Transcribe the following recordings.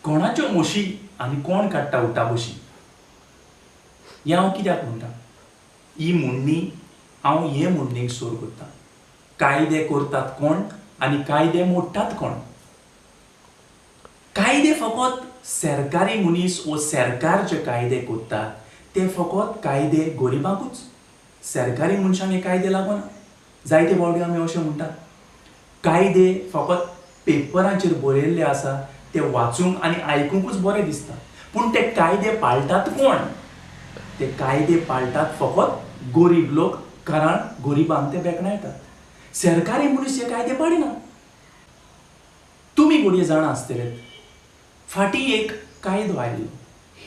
कोणाच्यो म्हशी आनी कोण काडटा उठाबशी? हें हांव कित्याक म्हणटा? ही म्हणणी हांव हे म्हणणेक सोर करता. कायदे करतात कोण आनी कायदे मोडटात कोण? कायदे फकत सरकारी मनीस वो सरकार जे कायदे करतात ते फकत कायदे गरिबांकूच, सरकारी मनशांक हे कायदे लागना. जायते फावटी आमी अशें म्हणटात कायदे फकत पेपरांचेर बरयल्ले आसा ते वाचूंक आनी आयकुंकूच बरें दिसता, पूण ते कायदे पाळटात कोण? ते कायदे पाळटात फकत गरीब लोक, कारण गरिबांक ते बेकणायतात. सरकारी मनीस हे कायदे पाळिना. तुमी घडये जाणा आसतले, फाटीं एक कायदो आयिल्लो,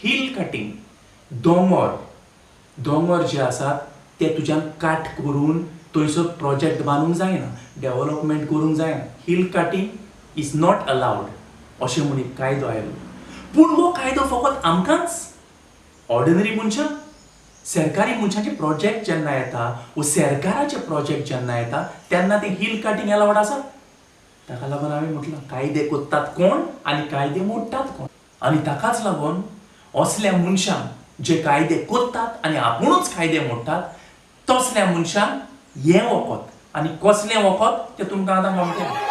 हिल कटींग. दोंगर दोंगर जे आसात ते तुज्यान काट करून थंयसर प्रोजेक्ट बांदूंक जायना, डेवलपमेंट करूंक जायना. Hill cutting is not allowed अशें म्हूण एक कायदो आयलो. पूण हो कायदो फकत आमकांच ऑर्डिनरी मनशांक, सरकारी मनशांचे प्रोजेक्ट जेन्ना येता वो सरकाराचे प्रोजेक्ट जेन्ना येता तेन्ना ते हिल कटींग अलावड आसा. ताका लागून हांवें म्हटलां कायदे करतात कोण आनी कायदे मोडटात कोण. आनी ताकाच लागून असल्या मनशांक जे कायदे करतात आनी आपुणूच कायदे मोडटात तसल्या मनशांक हें वखद, आनी कसलें वखद तें तुमकां आतां कळटलें.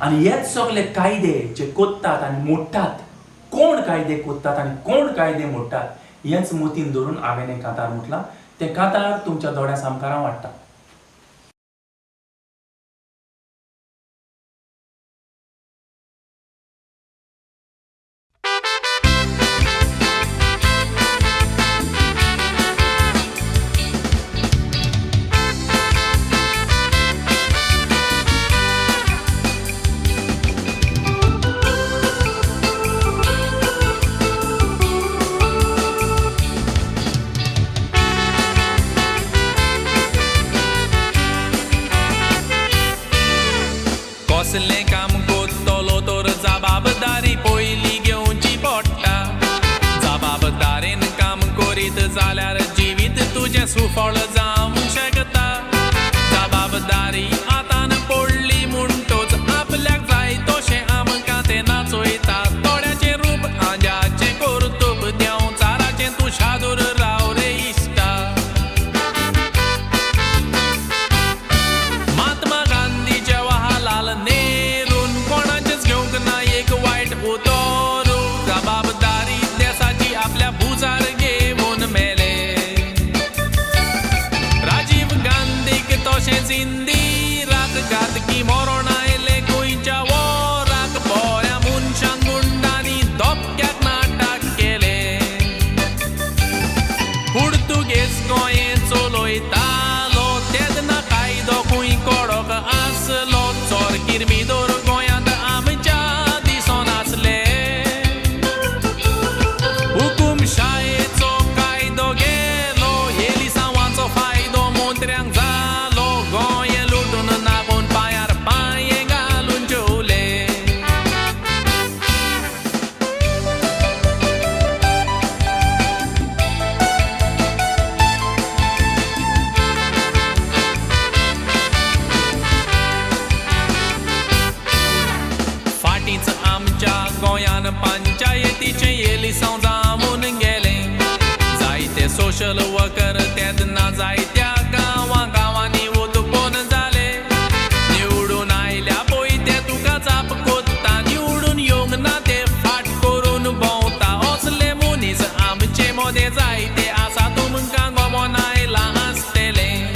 आनी हेच सगळे कायदे जे कोत्तात आनी मोडटात, कोण कायदे कोत्तात आनी कोण कायदे मोडटात हेच मतीन धरून हांवें हें कांतार म्हटलां. तें कांतार तुमच्या दोळ्या सामकारां वाडटा. कसलें काम कोत्तलो तर जबाबदारी पयली घेवची पडटा. जबाबदारेन काम करीत जाल्यार जिवीत तुजें सुफळ जावंक शकता. जबाबदारी आतां पडली म्हणटोच आपल्याक जाय तशें आमकां तें नाचयता. थोड्याचें रूप आंज्याचें कर्तुब देंवचाराचें तूं शादूर राव रे इश्टा. महात्मा गांधी जवाहरलाल नेरून कोणाचेंच घेवंक ना एक वायट उतर. जबाबदारी देसाची आपल्या भुजार घेवन मेले. राजीव गांधीक तशेंच इंदिराक घातकी मरण आयलें गोंयच्या वराक. बऱ्या मनशांक गुंडांनी धपक्याक नाटक केलें. पुर्तुगेज गोंय चलयतालो तेन्ना कायदो खूंय कडक आसलो. चोर किर्मिदोर गोंयांत आमच्या दिसनासले. हुकुमशायेचो कायदो गेलो, एलिसांवाचो फायदो मंत्र्यांक जालो. गोंय लुटून नागून पांयार पांये घालून जेवले. फाटींच आमच्या गोंयान पंचायतीचें एलिसांव जावन गेलें. जायते सोशल वर्कर तेन्ना जायत्या गांवां गांवांनी उत्पन्न जाले. निवडून आयल्या पळय ते तुका जाप कोत्ता, निवडून येवंक ना ते फाट करून भोंवता. असले मनीस आमचे मदें जायते आसा, तुमकां गमोन आयलां आसतलें.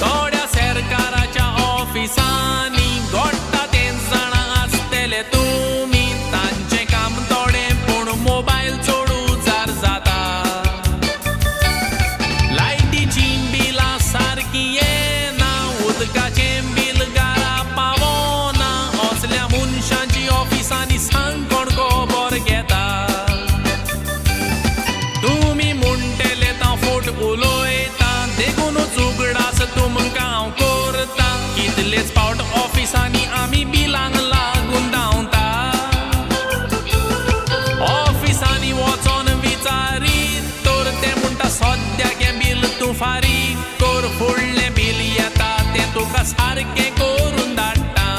थोड्या सरकाराच्या ऑफिसांनी घडटा तेंच जाणा आसतले तुमी. तांचें काम थोडें पूण मोबायल चड उजार जाता. देखूनच उगडास तुमकां हांव करता. कितलेच फावट ऑफिसांनी आमी बिलांक लागून धांवता. ऑफिसांनी वचोन विचारीत तर ते म्हणटा सद्याक हें बील तूं फारीक कर, फुडलें बील येता तें तुका सारकें करून धाडटा.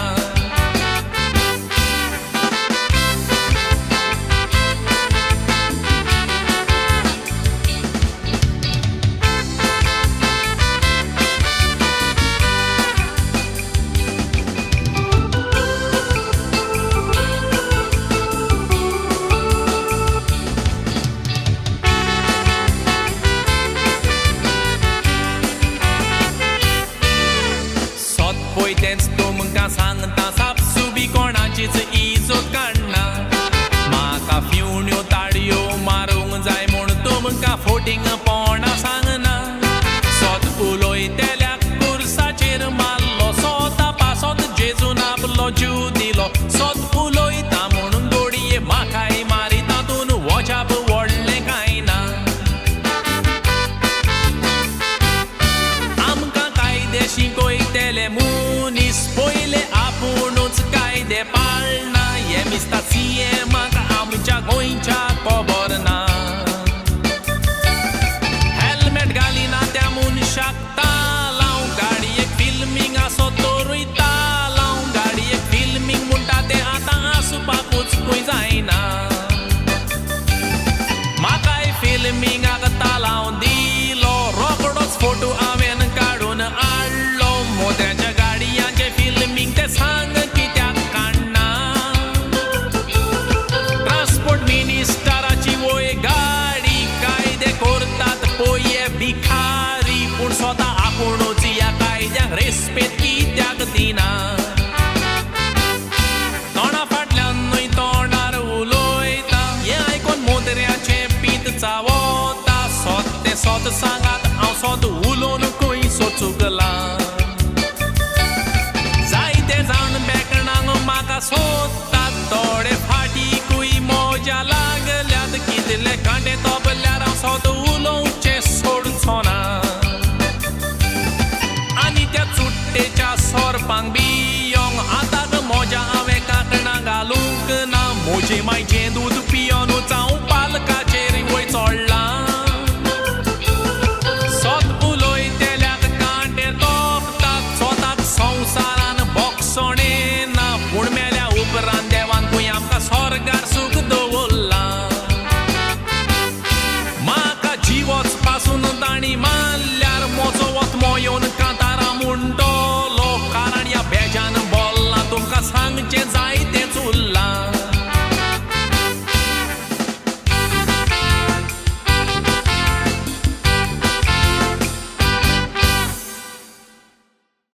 सोत पळय तेंच तुमकां सांगता, सापसुबी कोणाचीच इजोत काडना. म्हाका फिवण्यो ताळयो मारूंक जाय म्हूण तुमकां फोटींग पोणां सांगना. सोत उलयतल्याक कुर्साचेर मारलो, सोता पासत जेजून आपलो जीव दिलो. सोत उलयता म्हणून गोडये म्हाकाय मारी, तातूंत वजाप व्हडलें कांय ना. आमकां कायदे शिकयतले मनीस पयले आपुणूच कायदे पाळना. हें मिस्ता सीएमाक आमच्या गोंयच्या खबर ना. हेल्मेट घालिना त्या मनशाक तालांव, गाडयेक फिल्मींग आसत तरूय तालांव. गाडयेक फिल्मींग म्हणटा तें आतां आसपाकूच खंय जायना. म्हाकाय फिल्मिंगाक तालांव दिलो, रोकडोच फोटो हांवें काडून हाडलो. मोत्याच्या गाडयांचें फिल्मींग तें सांग कित्याक काडना. ट्रान्सपोर्ट मिनिस्टराची वय गाडी, कायदे करतात पळय भिखारी, पूण स्वता आपुणूच ह्या कायद्यांक रेस्पेद कित्याक दिना. तोंडा फाटल्यान न्हय तोंडार उलयता, हें आयकून मोदऱ्याचें पीत चावता. सोत तें सोत सांगात, हांव सोत उलोवन खंयसो चुकलां. जायते जाण बेकणांक म्हाका सोदतात, थोडे फाटीकूय मोजा लागल्यात. कितले कांटे तोपल्यार हांव सोत उलोवचें सोडचो ना. आनी त्या चुट्टेच्या सोरपांक बियोंक आतां मोजा हांवें कांकणां घालूंक ना. म्हजे मायचें दूद